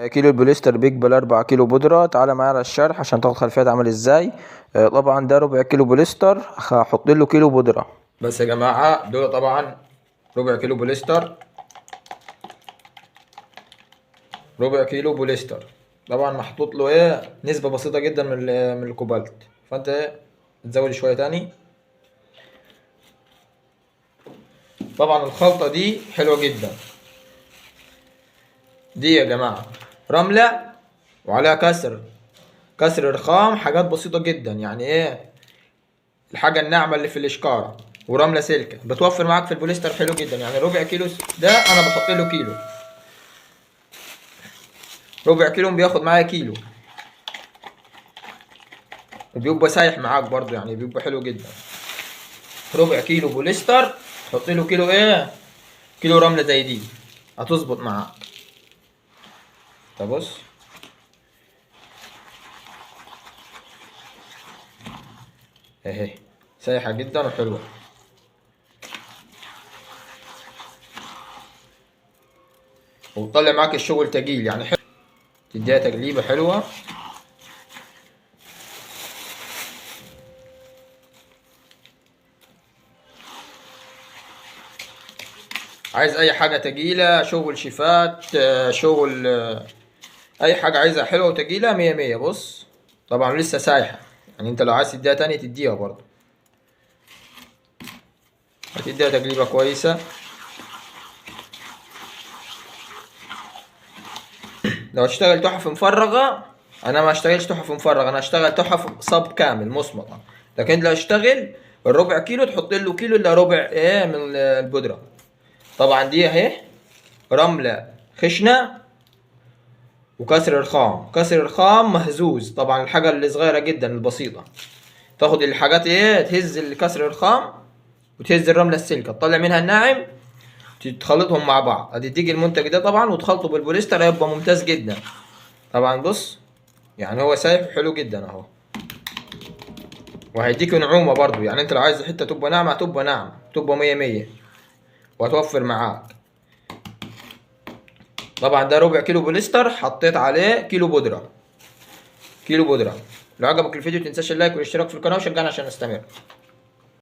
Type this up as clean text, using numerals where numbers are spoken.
كيلو البوليستر بيقبل 4 كيلو بودرة. تعالى معايا على الشرح عشان تاخد خلفية عامل ازاي. طبعا ده ربع كيلو بوليستر، هحط له كيلو بودرة بس يا جماعة. دول طبعا ربع كيلو بوليستر، ربع كيلو بوليستر طبعا محطوط له ايه نسبة بسيطة جدا من الكوبالت، فانت ايه تزود شوية تاني. طبعا الخلطة دي حلوة جدا دي يا جماعة، رملة وعليها كسر رخام، حاجات بسيطة جدا، يعني ايه الحاجة الناعمة اللي في الإشكارة، ورملة سلكة بتوفر معاك في البوليستر حلو جدا. يعني ربع كيلو ده انا بحط له كيلو، ربع كيلو بياخد معايا كيلو، وبيبقى سايح معاك برضو، يعني بيبقى حلو جدا. ربع كيلو بوليستر حط له كيلو ايه، كيلو رملة زي دي، هتظبط معاك. طب بص اهي سايحة جدا وحلوة. وتطلع معاك الشغل تقيل، يعني حلو، تديها تقليبة حلوة. عايز اي حاجة تقيلة، شغل شيفات، شغل، اي حاجة عايزها حلوة وتقيلة مية مية. بص طبعا لسه سايحة، يعني انت لو عايز تديها تاني تديها برضه، هتديها تقليبة كويسة. لو هتشتغل تحف مفرغة، انا ما اشتغلش تحف مفرغة، انا اشتغل تحف صب كامل مصمطة. لكن لو اشتغل الربع كيلو تحط له كيلو الا ربع ايه من البودرة. طبعا دي اهي رملة خشنة وكسر رخام، كسر رخام مهزوز، طبعا الحاجة اللي صغيرة جدا البسيطة. تاخد الحاجات ايه، تهز الكسر الرخام وتهز الرملة السلكة، تطلع منها الناعم، تخلطهم مع بعض، هتديك المنتج ده طبعا، وتخلطه بالبوليستر هيبقى ممتاز جدا. طبعا بص يعني هو سايح وحلو جدا اهو، وهيديك نعومة برضو، يعني انت لو عايز حتة تبقى ناعمة هتبقى ناعمة، تبقى مية مية، وهتوفر معاك. طبعا ده ربع كيلو بوليستر حطيت عليه كيلو بودرة، كيلو بودرة. لو عجبك الفيديو متنساش اللايك والاشتراك في القناة، وشجعنا عشان نستمر.